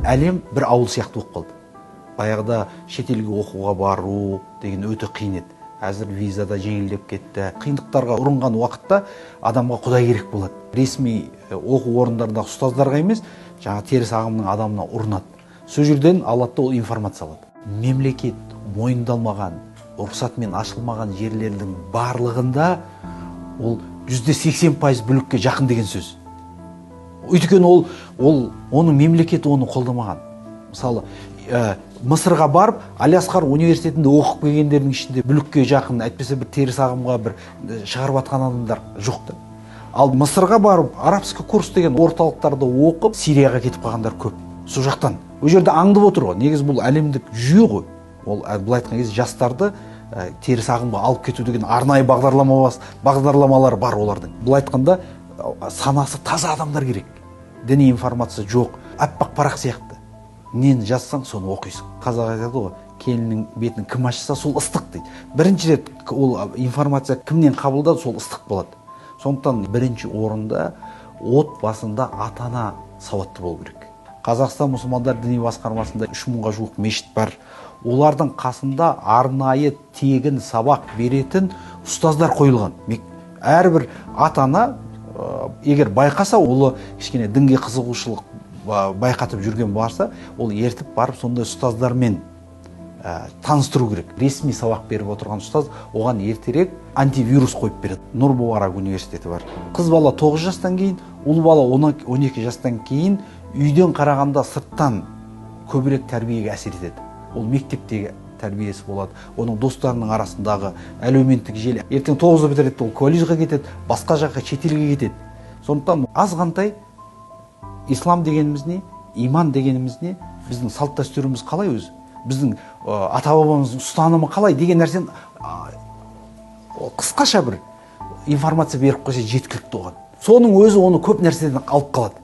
Әлем бір ауыл сияқты болып қалды. Баяғыда шетелге оқуға бару деген өте қиын еді. Әзір виза да жеңілдеп кетті. Қиындықтарға ұрынған уақытта адамға Құдай керек болады. Ресми оқу орындарындағы ұстаздарға емес, жаңа теріс ағымның адамына ұрынады. Сол жерден алады да ол информация алады. Мемлекет мойындалмаған, рұқсатымен ашылмаған жерлердің барлығында ол 80% бүлікке жақын деген сөз. Өйткені ол оның мемлекеті оны қолдамаған. Мысалы, Мысырға барып, Аль-Асқар университетінде оқып келгендердің ішінде бүлікке жақын, әйтпесе бір теріс ағымға бір шығарып атқан адамдар жоқ та. Ал Мысырға барып, арабский курс деген орталықтарда оқып, Сирияға кетіп қалғандар көп. Сол жақтан. Ол жерде аңдып отыр ғой. Негізі бұл әлемдік жүйе ғой. Ол былай айтқан кезде жастарды теріс ағымға алып кету деген арнайы бағдарламалар бар олардың. Былай айтқанда санасы таза адамдар керек. Діни информация жоқ, аппақ парақ сияқты. Нені жазсаң, соны оқисың. Қазақ айтады ғой, келіннің бетін кім ашса, сол ыстық дейді. Бірінші рет ол информация кімнен қабылдады, сол ыстық болады. Сондықтан бірінші орында отбасында ата-ана сауатты болу керек. Қазақстан мұсылмандар діни басқармасында 3000-ға жуық мешіт бар. Олардың қасында арнайы тегін сабақ беретін ұстаздар қойылған. Әрбір ата-ана егер байқаса, ұлы кішкене дінге қызығушылық байқатып жүрген барса, ол ертіп барып сондай ұстаздармен таныстыру керек. Ресми сабақ беріп отырған ұстаз оған ертерек антивирус қойып береді. Нұр Мубарак университеті бар. Қыз бала 9 жастан кейін, ұл бала 12 жастан кейін үйден қарағанда сырттан көбірек тәрбиеге әсер етеді. Ол мектептегі тәрбиесі болады, оның достарының арасындағы әлеуметтік желі. Ертең 9-ды бітіреді, ол колледжге кетеді, басқа жаққа, шетелге кетеді. Сондықтан азғантай ислам дегеніміз не, иман дегеніміз не, біздің салт дәстүріміз қалай өзі, біздің ата-бабамыздың ұстанымы қалай деген нәрсені қысқаша бір информация беріп қойса жеткілікті оған. Соның өзі оны көп нәрседен алып қалады.